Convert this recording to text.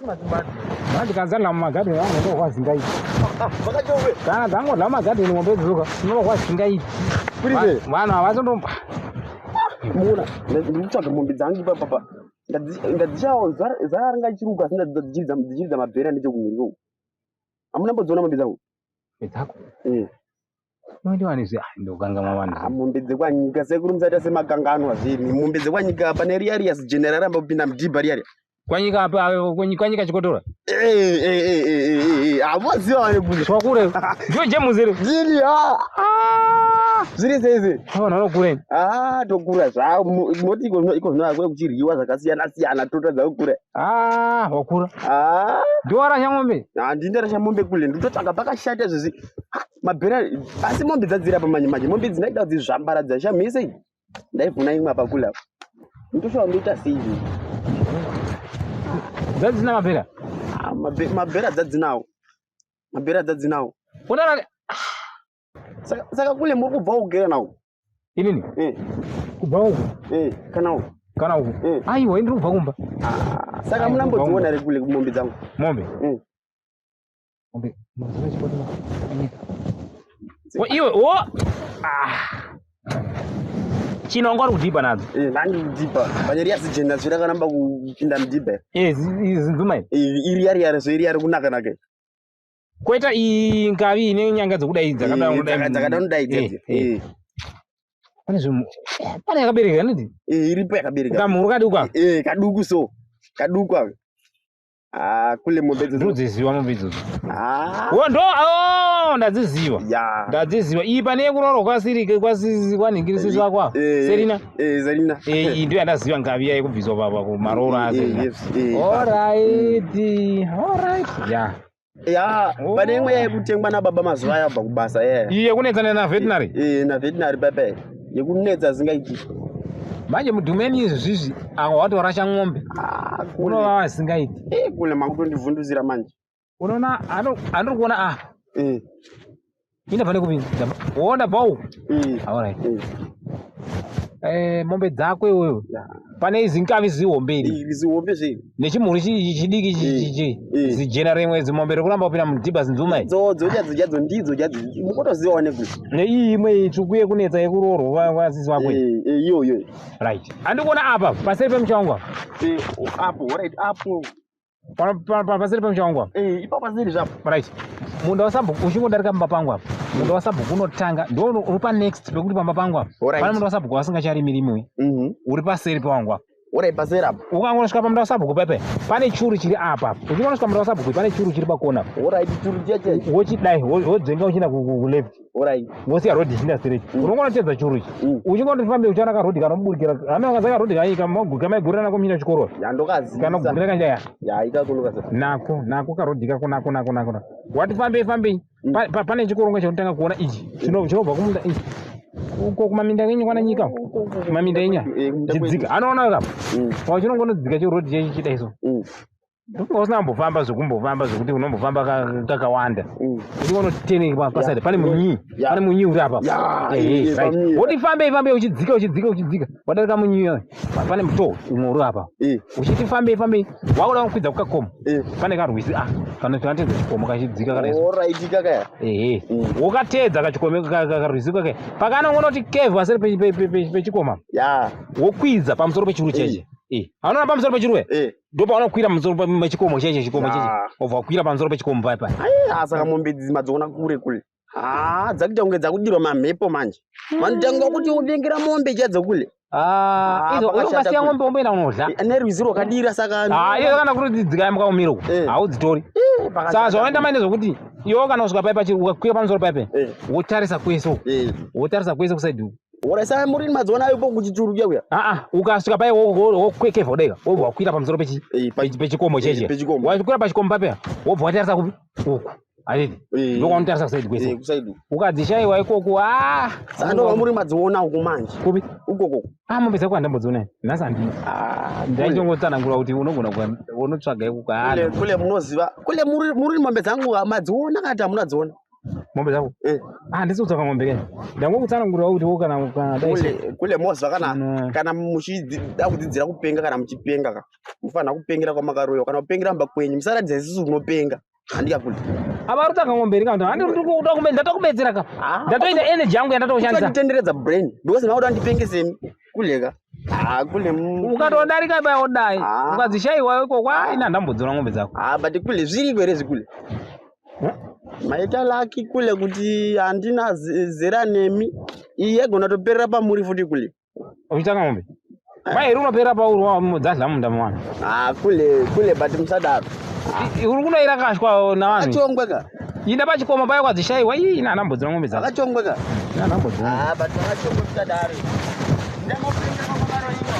Manje kanzana mumagadheni vanhu ndohwazingaiti. Kana dzangodla mumagadheni mombe dzoka unohwazingaiti. Vanhu havasondomba. Muna ndikutsvaga mombe dzangu ipapa. Ndadzishawo zara ringachiruka asi ndadzichiridza mabhera nechekumhiri uko. Hamuna mbodziona mombe dzangu? Dzako? Eh. Unondiwanizve ah ndokangamwa vanhu. Ah, mombe dzekwanyika sekuru musaita semakanganwa zvemi. Mombe dzekwanyika pane riya riya zijenera ramba kupinda mudhibha riya riya. Kwanyika apa kwanyika chikotora. Eh eh eh eh eh. Havoziva vane bvunzo. Twakure. Ndiwe James here? Ndini ah. Ah. Zviri sei sei? Vanhu vanokura. Ah, tokura zvao. Moti iko iko zvino akwe kuchiryiwa zvakasiyana siyana totadza kukura. Ah, wakura. Ah. Ndiwe warasha mombe? Ah, ndini ndarasha mombe kule. Nditotsvaga pakashata zvezi. Mabhera asi mombe dzadzira pamanje manje. Mombe dzinaida dzizvambaradza shamhise. Ndaivhuna imwe apa kule apa. Ndosva ndoita sei izvi? Dzadzina mabhera? Ah, mabhera dzadzinawo. Mabhera dzadzinawo. Unara Saka, saka kule muri kubva uku kana uku? Inini? Eh. Kubva uku? Eh, kana uku. Kana uku? Eh. Aiwa, ini ndiri kubva kumba. Ah, saka muna mbodziona here kule mombe dzangu? Mombe? Eh. Mombe, mombe dzechikotora. Anyika. Wo iwe, wo. Ah. Chino wanga uri kudhibha nadzo. Eh, nani kudhibha. Pane riya zijena zve rakaramba kupinda mudhibha. Eh, zinzuma iri. Eh, iri yari yari zve iri yari kunaka naka. Koita iyi ngavi ine nyanga dzokudai dzakadai Eh, dzakada kudai dzedzi. Eh, Pane zvinhu pane yakabereka handiti? Eh, iripo yakabereka. Kamhuru kaduku aka. Eh, kaduku so. Kaduku aka. Ah, kule mombe idzodzo. Ndodziziva mombe idzodzo. Ah. Wo ndo oh, ndadziziva. Ya. Ndadziziva. Iyi pane yekuroorwa kwasiri kwasisi kwanhingirisisi wako apa. Eh, Serina. Eh, Serina. Eh, iyi ndiyo yandaziva ngavi iya yekubviswa papa kumarooro Eh, aSerina. yes, eh. Alright. Alright. Ya. Ya, Oh. pane imwe yekutengwa nababa mazuva aya abva kubasa yaya. Iyi yekunetsana na veterinary. Eh, na veterinary papa. Yekunetsa zingaiti. Manje mudhumeni izvi zvizvi anga watorasha ng'ombe. Ah, kule. Unova vasingaiti. Eh, kule makutondivhunduzira manje. Unoona andiri kuona ah. Eh. Ina pane kupinda. Woona bau. Eh. Alright. Eh. Eh, mombe dzako iwewe. Ya. Pane izi ngavi zihombe iri. Iri zihombe zviri. Nechimhuru chidiki Eh, chi. eh. Zijena rimwe zimombe rikuramba kupinda mudhibha zinzuma iri. Dzo chadzo chadzo ndidzo chadzo. Mukutozivawo nekule. Neiyi imwe itsvuku yekunetsa yekuroorwa kwasisi wako iyi. Eh, eh, iyo iyo. Right. Andikuona apa paseri pemusha wangu apa. Eh, apo, alright, apo. Paseri pemusha wangu apa. Eh, ipapo paseri zvapo. Right. Munda wasabhuku uchingodarika pamba pangu apa. Munda wasabhuku unotanga ndo uri pa next pekuti pamba pangu apa. Alright. Pane munda wasabhuku wasingacharimiri Mhm. uri paseri pewangu apa. Alright, paseri apo. Ukangosvika pamunda wasabhuku pepe pane churu chiri apa. Uchingosvika munda wasabhuku pane churu chiri pakona. Alright, churu chiya chiya. Wochidai wodzenga uchienda ku left. Alright. Wosiya road ichienda straight. Unongonotedza churu ichi. Uchingondofambe uchiona karodhi kanoburikira. Hame kaza karodhi kai kamaigurira nako muchienda chikoro. Ya ndokaziva. Kanogurira kanjaya. Ya ikako ndokaziva. Nako nako karodhi kako nako nako nako. Wati fambei fambei. Pane chikorongo chaunotanga kuona ichi. Chinobva kumunda ichi. Uko kumaminda enyu kwana nyika. Kumaminda enyu. Chidzika. Anoona kapo. Pauchinongonodzika chirodhi chechi chidai so. Ndofunga usina kumbofamba zvekumbofamba zvekuti unombofamba kakawanda. Uchingonoteneka paside pane munyi. Pane munyi uri apa. Ya, Eh, right. pamunyi. Woti fambei fambei uchidzika uchidzika uchidzika. Wadarika munyi uyo. Pane mutoo umwe uri apa. Uchiti fambei fambei wakuda kukwidza kukakomo. Pane karwizi ah kanotedza chikomo kachidzika kana iso. Alright kaka. Ehe. Wokatedza kachikomo karwizi kake. Pakanongonoti kevhu asiri pechikoma. Ya. Wokwidza pamusoro pechuru cheche. Eh. Anoona pamusoro pechuru we? Eh. Ndopaunokwira pamusoro pechikomo cheche chikomo cheche. Wobva wakwira pamusoro pechikomo paya paya. Ai, saka mombe idzi madziona kure kule. Ah, dzakuita kunge dzakudirwa mamhepo manje. Vanotanga kuti uvengera mombe chadzo kule. Ah, izo pakashata ukasiya kule. ng'ombe womboenda unodla. Nerwizi rwakadira saka. Ah, iyo kana kuti dzikayambuka umiro uku, haudzitori. Saka zvaunoenda maine zvokuti iwe kana kusvika paya pachi ukakwira pamusoro paya paya, wotarisa kwese uku. Wotarisa kwese kusaidi uku. Ora saka muri madziona ipo kuchituru kuya kuya. Ah ah, ukasvika paya wokwekevha kudai wobva wakwira pamusoro pechi pechikomo cheche. Wakwira pachikomo paya wobva watarisa kupi? Uku. Handiti? Ndokwaunotarisa kusaidi kwese. Eh, kusaidi. Ukadzishaiwa ikoko ah. Saka ndo muri madziona uku manje. Kupi? Ukoko. Ah, mombe dzako handambodziona. Nhasi handina. Ah, Ndaichongotsanangura kuti unogona unotsvaga ikoko. Ah, Kule kule munoziva. Kule muri muri mombe dzangu madziona kana kuti hamuna dziona. Mombe dzako? Eh. Ah, ndisi kutsvaka mombe kani. Ndangokutsanangurira kuti wo kana kana dai. Kule kule mozva kana No. kana muchida kudzidzira kupenga kana muchipenga ka. Mufanira kupengera kwamakaroyiwa kana kupengera mba kwenyu. Musaratidza isusu munopenga. Handika kule. Apa uri kutsvaka mombe here kana handi uri kuda kumbe ndatokubetsera ka. Ah. Ndatoita energy yangu yandatoshandisa. Usanditenderedza brain because makuda ndipengese kule ka. Ah kule. Ukatodarika baya wodai. Ah. Ukadzishaiwa iko kwa ina ndambodzora ng'ombe dzako. Ah but kule zviriko here zvikule. Huh? Maita laki kule kuti handina zera nemi. Iyi yagona toperera pamuri futi kule. Uchitsvaka ng'ombe. Mai here unopera pauri wa dzadla munda mwana. Ah kule kule but musadaro. Uri kunoira kashwa navanhu. Akachongwe ka. Inda pachikoma paya ukadzishaiwa ii ina ndambodzora ng'ombe dzako. Akachongwe ka. Ina ndambodzora. Ah but akachongwe musadaro. Ndamopengera kwamakaroyiwa.